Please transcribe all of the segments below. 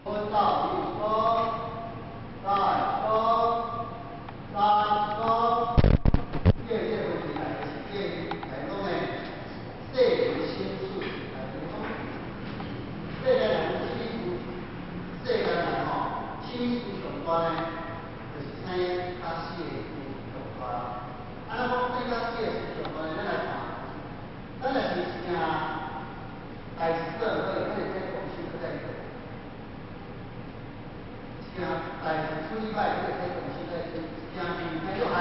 阮兜比如講，來講，三講，這個問題來是這來講呢，世人生死來講，世間人有生死，世間人吼生死上懸呢，就是生甲死的上懸。啊，咱講生甲死的上懸，咱來看，咱若是一件代誌做好，咱會使講生閣再做。一件代誌處理歹，咱會使重新再做；一件事歹做害，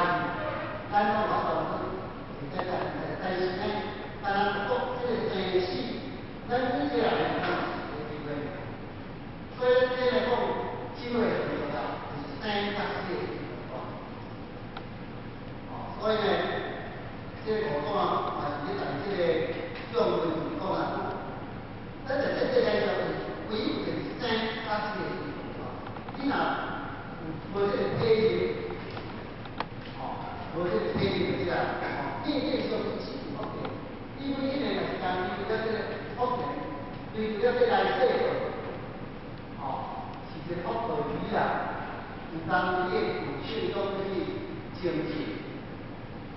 咱攏有法度去會使再但是呢，但咱講這個生死，咱每個人會當有機會。所以咱這來講，機會很重要，就是生甲死的情況。哦，所以呢，這個五祖啊，嘛是咧在這個眾論講啊，咱在這世界上唯有就是生甲死的情況。你若有無這個體認，吼，無這個體認就對啦，吼，變變相是有福田，你每一年若是干追了這個福田，追了這來世道，吼，是一個福報魚啊，有當你的有手中去精進，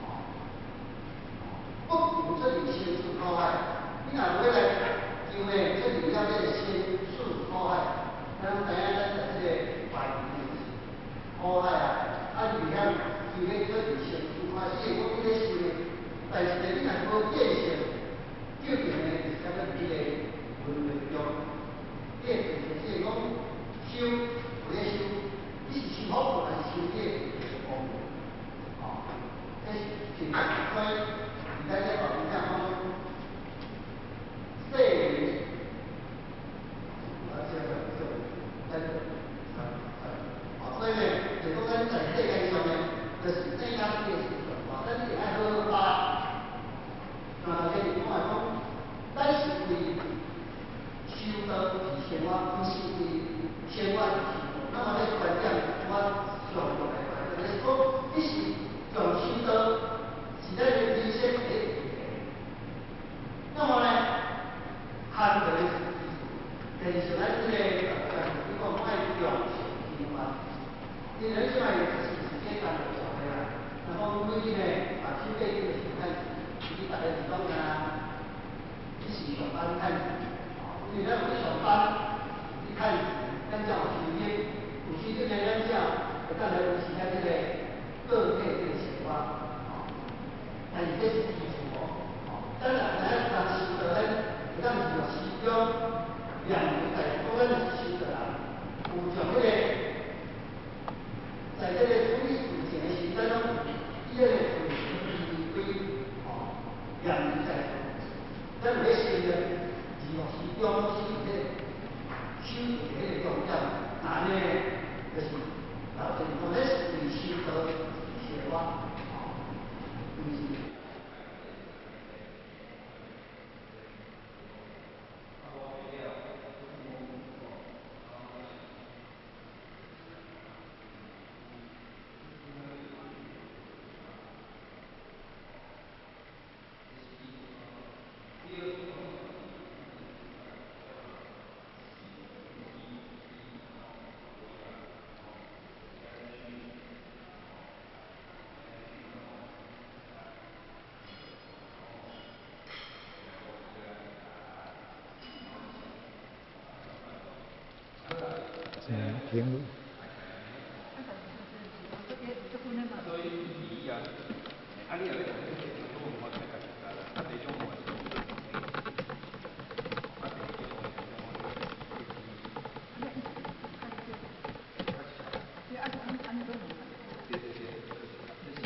吼，不求出離生死苦海，你若無欲來求呢，出離了這個生死苦海，咱知影咱在這個環境是苦海啊，啊，你遐求咧出離生死苦海，你會講你咧修呢，但是呢，你若無見性，究竟呢是啥物伫彼個輪迴中？你會就是講修有咧修，你是修福報還是修這個功德？吼，這是真，所以咱這後面講講，世人，啊，這個這個，咱，哦，所以呢，就講咱在世間上呢，就是生甲死的時陣，咱一定愛好好把握。那頭先講來講，咱是為修道而生活，毋是為生活而修道。那麼這個觀點，我上重來講，就是講，你是從修道，是咱的人生的一個。那麼呢，看到的是電視咱這個，你講愛重視聽話，因為咱這擺就是簡單的社會啦。那麼每日呢，把手機就是趁錢，你逐個是講啊，你是上班趁錢，因為咱有去上班，去趁錢，咱才有收入，有收入呢，咱才會當來維持咱這個個體這個生活，吼。但是這是基礎哦，吼。咱若知影當修道，咱會當是時中念佛在講，咱是修道人，有將彼個在這個處理事情的時陣，攏以彼個隨規吼念佛在做，咱有咧修煉，二六時中是這個修道的彼個重點，那呢就是老實講，咱是為修道生活，吼，毋是。嗯，平。所以伊啊，啊你若欲我家己啦，啊第一種我是啊第二種對對對，就是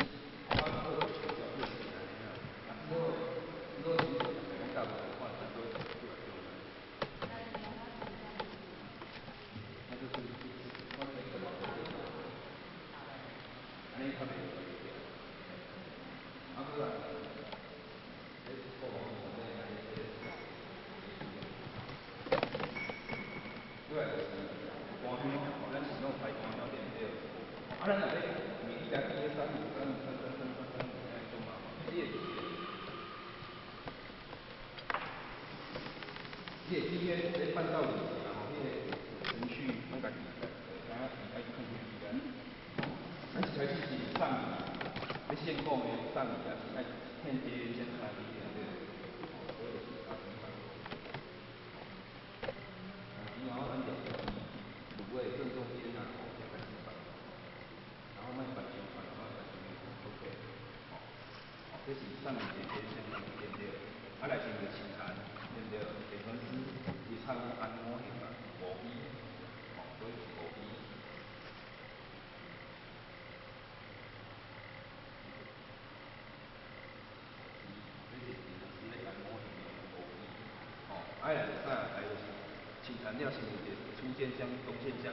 我我角度是安尼啦，啊之後之後其實大部分看都對對。那就是我那個安尼較袂啊，過來，你過往內底安尼過來就是搬鄉，咱是拢排單條件對。啊，咱若欲每一家起三五三五三三三三三五按呢做嘛，你會你會記彼個咧辦道理啦吼，彼個程序。開始是送禮，欲獻貢的送禮啊，是愛獻結緣香三支對不對？所以就是三支。三支，然後咱就佇爐的正中間啊，才開始擺，然後莫擺傷懸，莫擺傷 OK，吼，這是送禮的結緣香三支對不對？啊來是個清壇，對不對？田傳師伊唱按五行嘛，五支，吼，所以是五支。這是田傳師咧按五行的五支，吼，啊來就啥？來就是清壇了，是有一個初見香、中線香、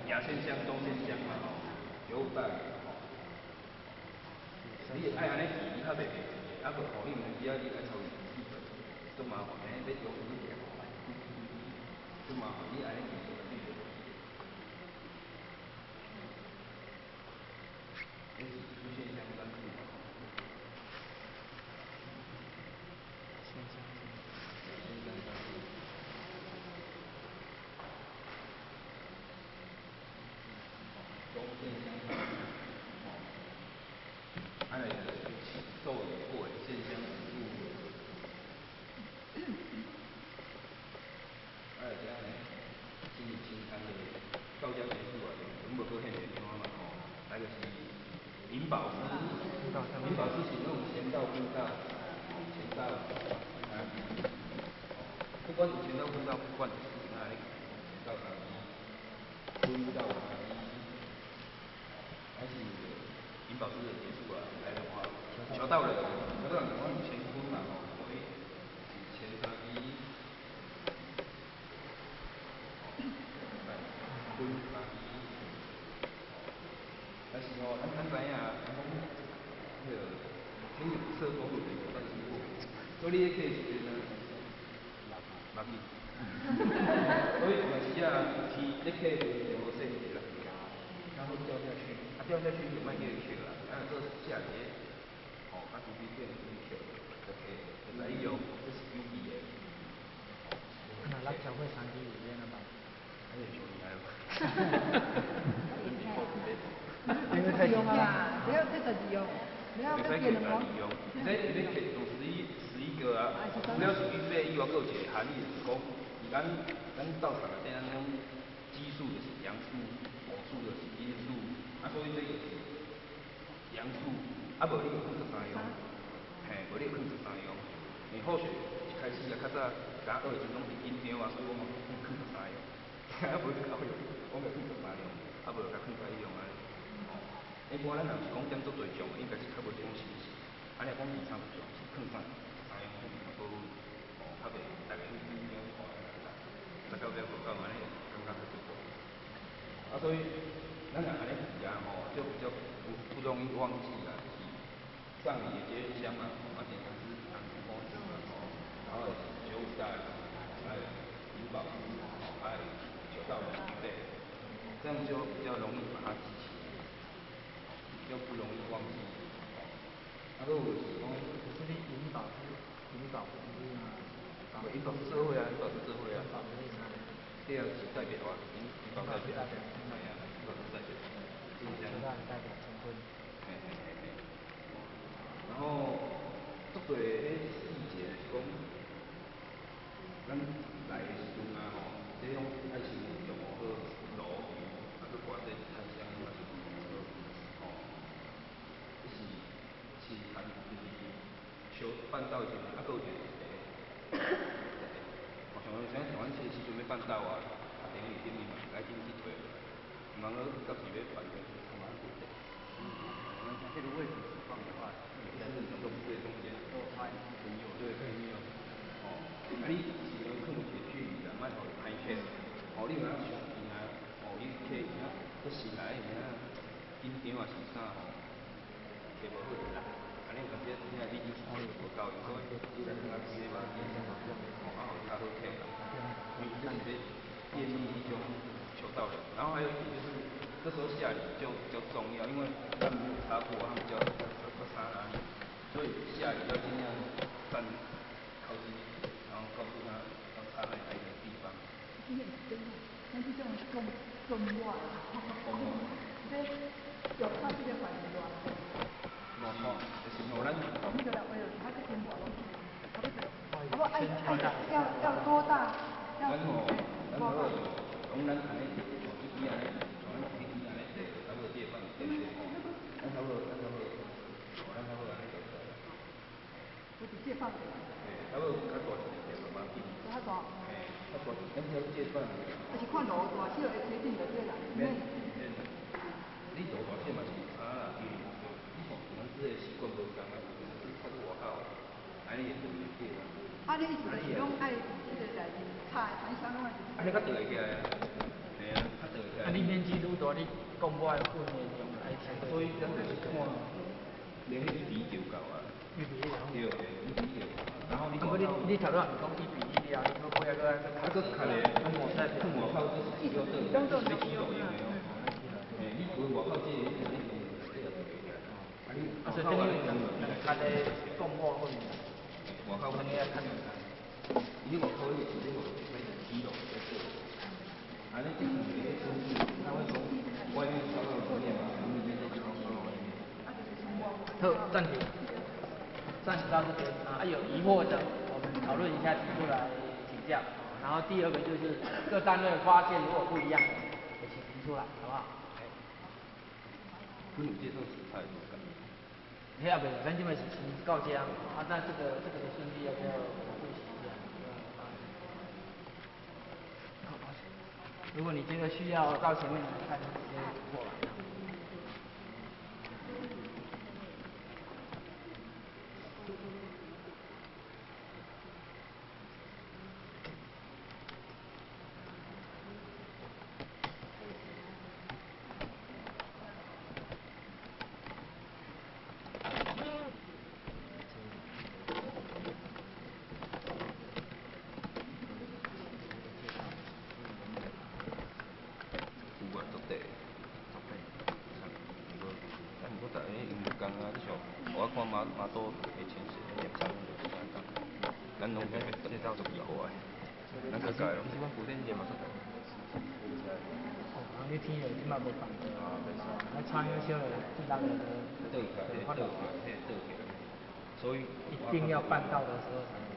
雅線香、中線香嘛，吼，九五大禮吼。你愛按呢記，你較袂袂記的，啊無吼，你毋知影你愛抄筆記本，足麻煩，欲用足麻煩，你按呢記就你袂記。這是初見香三支嘛。線香三支。中線香三支，吼，啊來就是授予過的線香五柱。啊來遮呢，是清壇的到遮結束啊，攏無閣獻蓮花嘛吼，來就是引寶師，引寶師是那種乾道坤道，乾道三支，不管有乾道坤道，不管就是按呢，乾道三支，坤道三支，還是引寶師的結束啊，來的話，求道人，求道人講乾坤嘛吼，所以是乾三支，來坤三支，但是吼，咱知影，人講彼个天有不測風雲，有旦夕禍福，所以你咧客時陣呢，無去，所以有時啊，天咧客就無說者啦，然後掉下去，啊掉下去就莫叫伊捡啦，啊做下節，吼，啊除非叫伊去抾，就摕，會使用，這是有機的。那咱調過三支有免啊吧？還是上厲害哦。因為太用啊啦，不要這十二用，不要會使閣變兩摕十二用，這你摕用11個啊，除了是預備以外，閣有一個含義就是講，是咱道場內底咱種奇數就是陽數，偶數就是陰數，啊所以這個是陽數，啊無你就囥13樣，嘿，無你就囥13樣。因為好學一開始啊，較早剛學的時陣攏是緊張啊，所以我嘛囥13樣，啊無就夠用，我嘛囥13樣，啊無就共囥11樣按呢。吼，一般咱若是講點足濟種，應該是較無這種情形。啊，若講二三十種，是囥三樣囥較好，吼，較袂逐个緊張看，十九點無夠按呢，感覺較足夠。啊，所以咱若按呢記啊吼，就比較不容易忘記啦，就是上禮的結緣香嘛，啊，點香是三支五支嘛，吼，然後九五大禮，還有引寶師，還有求道人對，這樣就比較容易把它記起來，比較不容易忘記。啊，閣有就是講，可是你引寶是引寶不是嗎？引寶是社會啊，引寶是社會啊。引寶是啥？對啊，是代表啊，引寶代表。係啊，引寶是代表。求道人代表乾坤。嘿嘿嘿嘿。然後，足濟彼細節就是講，咱來的時陣啊吼，這種愛先用好爐油，啊閣掛這檀香嘛是用好，吼，這是清壇就是燒辦道的時陣，啊閣有一個，吼，像阮這時陣欲辦道啊，啊電話頂面嘛是愛緊去提落來，毋通閣到時欲辦就他媽的。這個位置是放的話，也是中對中間，對偏右，哦，啊你是講囥有一個距離啦，莫予伊歹揢，哦，你有影傷近啊，哦，你揢伊啊，閣心內爾緊張啊是啥吼，揢無好就啦，按呢有當時真正你無夠用，所以你來囥較近的嘛，哦，啊予較好揢啦，因為這是欲建立一種求道人，然後還有一點就是，這時候下禮就比較重要，因為他們沒有插過，他們比較不插哪裡，所以下禮要盡量站靠近，然後告訴他要插在哪一個地方。這是真的，咱這種講講話，這就靠這個環愛愛要多大？咱吼，咱好，講咱按呢，像這支按呢，像咱這支按呢，差不多這個範圍對吼。咱差不多，咱差不多，咱差不多按呢就出來啦。我是這範圍。嘿，差不多較大一點點，無要緊。較大。嘿，較大，咱只這個範圍。啊是看路大小會決定就對啦。免免，你路大小嘛是有差啦，因為你像咱這個習慣無仝啊，有陣時較去外口，按呢會對會對啊。啊，你意思就是講愛這個內面插的產銷攏愛。按呢較倒會起來啊，嘿啊，較倒會起來。啊，你面積愈大，你鋼抹的粉的量愛相對。所以咱就是看，連彼一比一就夠啊。1比1。對，1比1。然後你。啊，不，你頭拄仔毋講1比1了，你閣尾仔閣愛啊，閣較咧，去外口這是要倒，要起路用的哦。嘿，你去外口這個，你用這個就袂起來。啊，你。啊，所以等於較咧鋼抹粉。外口粉較簡單。伊外口迄個是咧，欲起路在做。啊，你這兩個順序，那我講外面燒到裡面嘛，裡面再燒燒到外面。好，暫停，暫停到這邊啊，有疑惑的，我們討論一下，提出來請教。然後第二個就是各單位發現如果不一樣的，也請提出來，好不好？阮有介紹食材無共。遐袂，咱這擺是先到這啊，那這個的順序要不要複習一下？如果你覺得需要到前面來看，就直接過來。有啊，足底，足底。毋過，啊毋過逐個因無仝啊，你像我看馬馬都會潛水，驗啥物就啥仝，咱攏介紹足奇怪，咱閣改。其實阮古典節嘛足哦，你天氣這擺無放過，啊，差影小的，這六個倒起來，倒起來，倒起來，所以一定要辦到的時候才。